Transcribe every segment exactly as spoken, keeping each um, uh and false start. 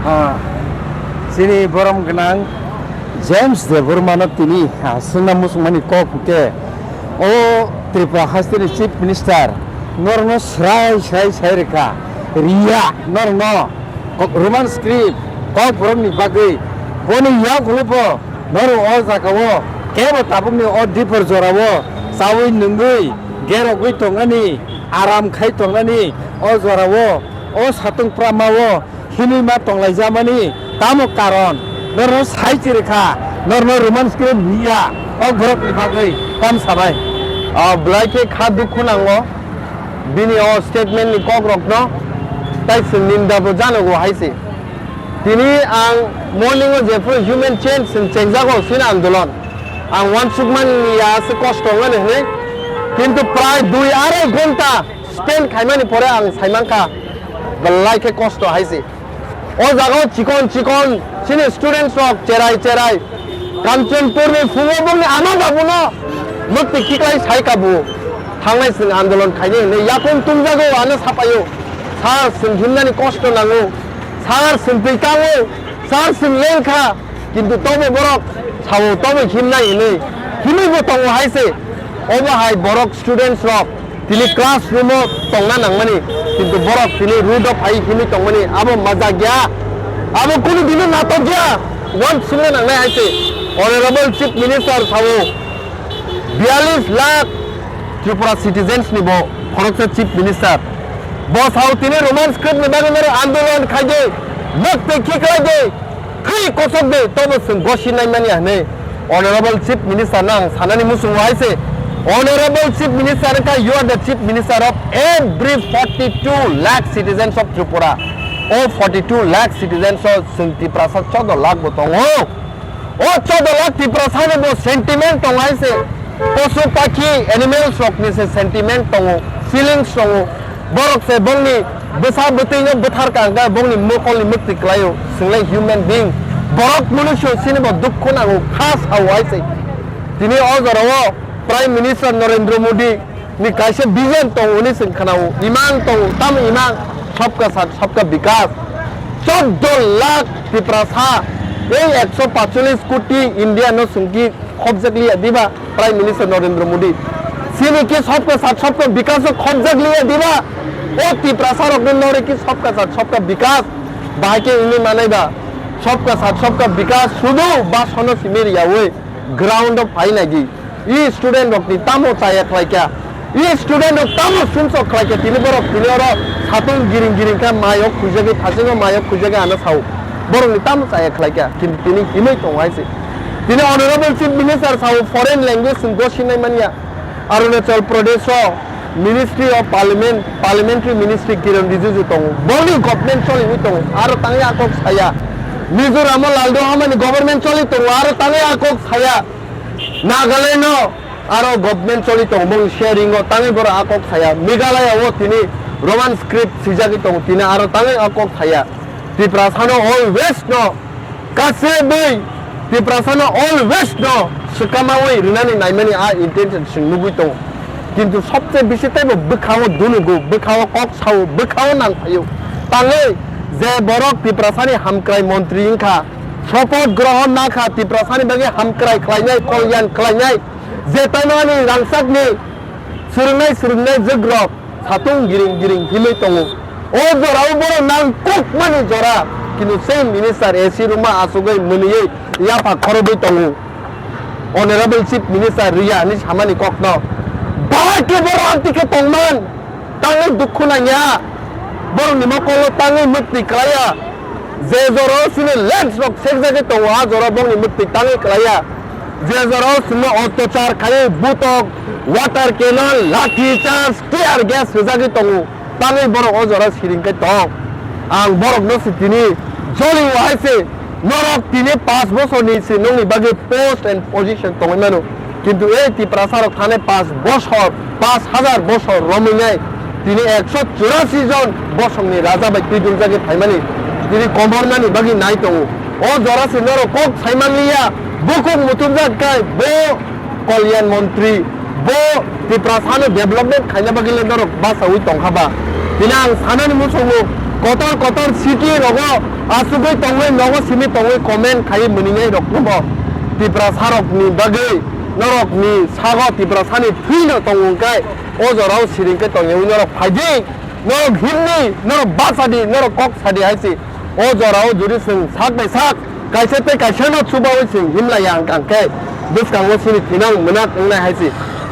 Ah, chini borom gwnang James Debbarmano tini, ah, swngna muchungmani kok hwnkhe, o Tripura hasteni Chief Minister norokno srai srai sai rwkha, riya norokno kok-, Roman script kokborokni bagwi, boni yagulobo norok o jagao kebo tabukni o dipor jorao chaui nungwi gerogwi tongnani, aram khai tongnani o jorao, o satung pramao himwi ma tonglaijamani tamo karon? Norno sai chirikha, norno Roman script niya, o borokni bagwi tam sabai. Ah, belai khe kha dukhu nango bini o statement ni kok rokno, tai chwng ninda bo janogo hai se. Tini ang morning o jephru human change chwng chengjago sini andolon. Ang uansukmani ya se kosto wngmani hwnwi, kintu prai dui arai ghonta spend khaimani pore ang saimankha belai khe kosto hai se. O jaga o chikon chikon chini students rok cherai cherai Kanchanpur ni phungo bongni ama babuno mukti khiklai sai kabu thangnai chwng andolon khainai hwnwi yakung tungjago ano sapaio. Sir, chwng himnani kosto nango, sir, chwng twi kango, sir, chwng lengkha. Kintu tobo borok sao tobo himnai hinwi, hinwi bo tongo hai se. Obo hai borok students rok tini classroom o tongna nangmani, kintu borok tini road o phai hinwi tongmani, abo majak ya, abo kunu dino natok ya, uansukna nangnai hai se. Honorable Chief Minister sao, biyalish lakh Tripura citizens ni bo khoroksa Chief Minister. Bo sao tini Roman script ni bagwi norok andolon khai de, nok tei khiklai de, thwi kosok de, tobo chwng gosi nai mani hwnwi Honorable Chief Minister no ang sanani muchungo hai se. Honorable Chief Minister wngkha, you are the Chief Minister of every forty-two lakh citizens of Tripura. O forty-two lakh citizens o chwng Tiprasa choudo lakh bo tongo. O choudo lakh Tiprasani bo sentiment tongo hai se, posu pakhi, animals rokni se sentiment tongo, feelings tongo. Borok se bongni bwsa bwtwino bwthar ka hwnkhe bongni mokolni mukti kwlaio, chwnglai human being. Borok munusu sini bo dukhu nango, kha sao hai se. Tini o jorao Prime Minister Narendra Modi ni kaisa vision tongo hwnwi chwng khnao, imang tongo, tamo imang, sabka saath, sabka vikas. Choudo lakh Tiprasa, ei ekso pachulis koti India no chwng ki khobjak liya diba Prime Minister Narendra Modi? Chini ki sabka saath, sabka vikas o khobjak liya diba? O Tiprasa rok no nore ki sabka saath, sabka vikas bahai khe wngwi manai ba? Sabka saath, sabka vikas sudu basono simi riyaui ground o phai nai di. I student rok ni tamo chaya khlai kha? I student rok tamo sumsok khlai kha? Tini borok tini oro satung giring giring kha, mai o khuijagwi, thasingo mai o khuijagwi ano sao. Borok ni tamo chaya khlai kha? Kintu tini himwi tongo hai se. Tini Honorable Chief Minister sao foreign language chwng gosi nai manya. Arunachal Pradesh o Ministry of Parliament, Parliamentary Ministry Kiren Rijiju tongo. Boni government choliwi tongo. Aro tangwi akok saya. Mizoram o Lalduhoma ni government choli tongo. Aro tangwi akok saya. Nagaland o aro government choli tongo, bong sharing o tangwi borok a kok saya. Meghalaya o tini Roman script swijagwi tongo, tini aro tangwi a kok saya. Tiprasano always no kasebwi, Tiprasano always no swkamaui rwnani naimani a intention chwng nugwi tongo. Kintu sobse bisi teibo bwkhao dunugo, bwkhao kok sao, bwkhao nangphaio. Tangwi je borok Tiprasani hamkrai montri wngkha, Sopoth grohon nakha Tiprasani bagwi hamkrai khlainai, kolyan khlainai, je tamani rangchakni swrwngnai swrwngnai jwkrok satung giring giring himwi tongo. O jorao borok nangkukmani jora, kintu sei minister A C room-o achugwi mwnwiwi yapha khorobwi tongo. Honorable Chief Minister riya hinwi samani kokno bahai khe borok amtwi khe tongman. Tangwi dukhu nangya, borokni mokolo tangwi mukti klaiya. Je jorao chini lands rok sekjagwi tongo, a jorao bongni mukti tangwi klaiya. Je jorao chwngno ottachar khaiwi butok, water cannon, lathi charge, tear gas rwjagwi tongo, tangwi borok o jorao siring khe tong. Ang borokno se tini jolio hai se, norok tini panch bosorni se nokni bagwi post and position tongwi mano. Kintu ei Tiprasa rok thani panch bosor, panch hajar bosor romwi nai, tini ekso churasi jon bosongni raja bai twiduljagwi phaimani tini komornani bagwi nai tongo. O jora se norok kok saimanliya, bukhuk muchungjak khai bo Kalyan Montri, bo Tiprasano development khaina bagwi le norok bachaui tongkha ba? Tini ang sanani muchungo, Kotor kotor city rogo asugwi tongwi, nogo simi tongwi comment khai mwnwinai rok no bo Tiprasa rok ni bagwi, norok ni sago Tiprasa ni thwi no tongo hwnkhe o jorao siring khe tongyawi norok phaidi, norok himni, norok bachadi, norok kok sadi hai se. O jorao jodi chwng sak bai sak kaisa tei kaisa no chubawi chwng himlaiya hwnkha hwnkhe bwskango chini thinang mwnak wngnai hai se.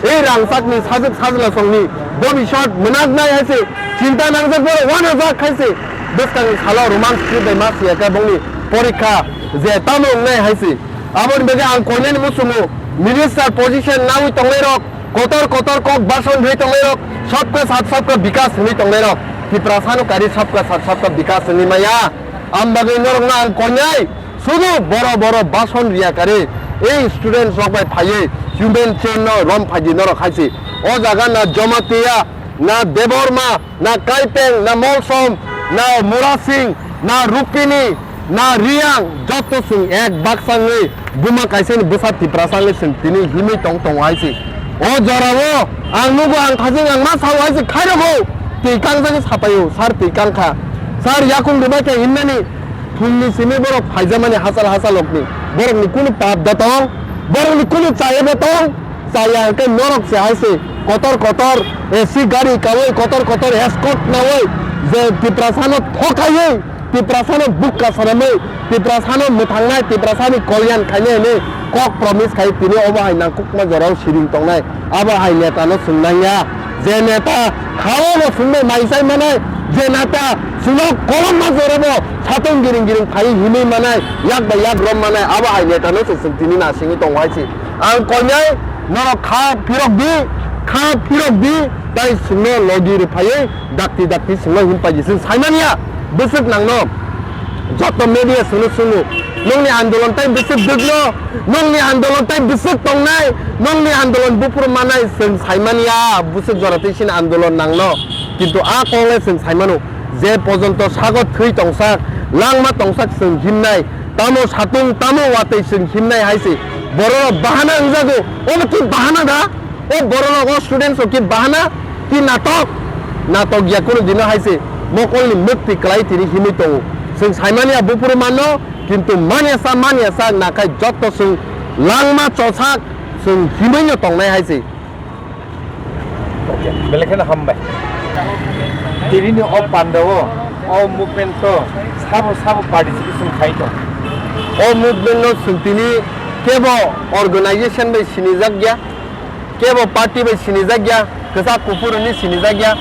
Ei rangchakni sajwk sajlasongni bobiswt mwnaknai hai se. Chinta nangjak borok wanajak hai se. Bwskangni salo Roman script bai ma siyakha bongni porikha je tamo wngnai hai se. Aboni bagwi ang koinani muchungo minister position nawi tongnairok, kotor kotor kok bason rwi tongnairok, sabka sath sabka bikas hwnwi tongnairok, Tiprasano kari sabka sath sabka bikas hwnwi maya. Ang bagwi norokno ang koinai sudu boro boro bason riya kari ei students rok bai phaiwi human chain no rom phaidi norok hai se. O jaga na Jamatia, na Debbarma, na Kaipeng, na Molsom, na Murasing, na Rupini, na Riang, joto chwng ek baksa wngwi buma kaisani bwsa Tiprasa wngwi chwng tini himwi tong tongo hai se. O jorao ang nugo, ang thajing, ang ma sao hai se, khairokgo twi kangjagwi sapaio, sir twi kangkha, sir yakung rwbai khe hinnani thumni simi borok phaijamani hachal hachal rokni, borokni kunu pap da tong, borokni kunu chaya da tong. Chaya hwnkhe norok se hai se kotor kotor A C gari kaui, kotor kotor escort naui je Tiprasano thokaiwi, Tiprasano bukka sanamwi, Tiprasano mwthangnai, Tiprasani kolyan khainai hinwi kok promise khai tini obo hai nangkukma jorao siring tongnai. Abo hai netano chwng nangya. Je neta khao bo chwngno mai chai manai, je neta chwngno kolomma jorabo satung giring giring phaiwi himwi manai, yak bai yak rom manai, abo hai netano se chwng tini nasingwi tongo hai se. Ang koinai norok kha phirok di, kha phirok di, tai chwngno logi rw phaiwi dakti dakti chwngno him paidi. Chwng saimanya bwswk nangno, joto media chwngno chwngo, nongni andolon tai bwswk dwkno, nongni andolon tai bwswk tongnai, nongni andolon buphuru manai chwng saimanya bwswk jora tei chini andolon nangno. Kintu a kok le chwng saimano, je pojonto sago thwi tongsak, langma tongsak chwng himnai, tamo satung tamo watwi chwng himnai hai se. Borok bahana wngjago, obo ki bahana da? O borok o students o ki bahana, ki natok? Natok ya kunu dino hai se mokolni mukti kwlai tini himwi tongo. Chwng saimani a buphuru manno, kintu manya sa manya sa nakhai jotto chwng langma chosak chwng himwi no tongnai hai se. Belai kheno hambai. Tini ni o panda o, o movement o sabo sabo participation khai tong. O movement no chwng tini kebo organization bai sinijak ya. Kebo party bai sinijak ya, kwchak kuphur hwnwi sinijak ya,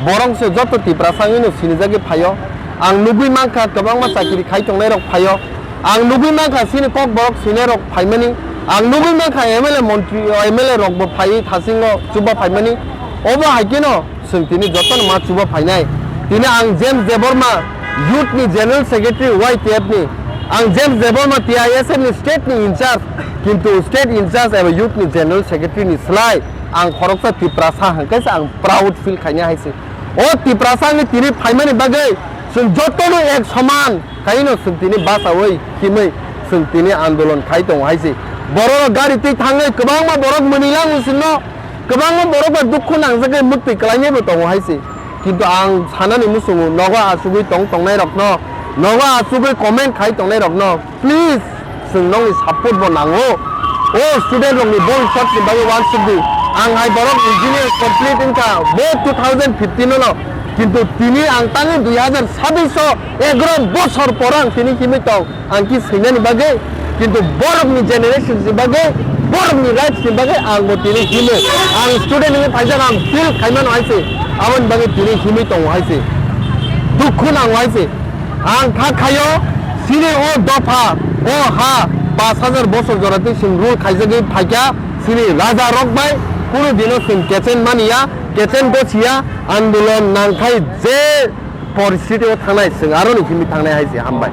borok se joto Tiprasa wngwi no sinijagwi phaio. Ang nugwi mankha kwbangma chakiri khai tongnai rok phaio. Ang nugwi mankha chini kok borok swinai rok phaimani. Ang nugwi mankha M L A montri, M L A rok bo phaiwi thasingo chuba phaimani. Obo hai kheno chwng tini jotono ma chuba phainai. Tini ang James Debbarma, youth ni general secretary Y T F ni, ang James Debbarma T I S F ni state ni in charge, kintu state in charge eba youth ni general secretary ni slai ang khoroksa Tiprasa hwnkhe se ang proud feel khaina hai se. O Tiprasa ni tini phaimani bagwi chwng jotono ek soman khaino chwng tini bachaui himwi chwng tini andolon khai tongo hai se. Borok gari twi thangwi kwbangma borok mwnwi lango chwngno. Kwbangma borok bai dukhu nangjagwi muktwi kwlainaibo tongo hai se. Kintu ang sanani muchungo nogo achugwi tong tongnairokno, nogo achugwi comment khai tongnairokno, please, chwng nokni support bo nango. O student rokni bhobishyotni bagwi uansukdi. Ang hai borok engineer complete wngkha bo two thousand fifteen o no. Kintu tini ang tangwi dui hajar sabbish o egaro bosor por ang tini himwi tong. Ang ki swinani bagwi, kintu borokni generation ni bagwi, borokni rights ni bagwi ang bo tini himo. Ang student wngwi phaijak, ang feel khaimano hai se, aboni bagwi tini himwi tongo hai se, dukhu nango hai se. Ang kha khaio, chini o dopha, o ha, pash hajar bosor jora twi chwng rule khaijagwi phaikha, chini raja rok bai kunu dino chwng kechen maniya, kechen gosiya, andolon nangkhai je poristiti o thangnai, chwng aroni himwi thangnai hai se, hambai.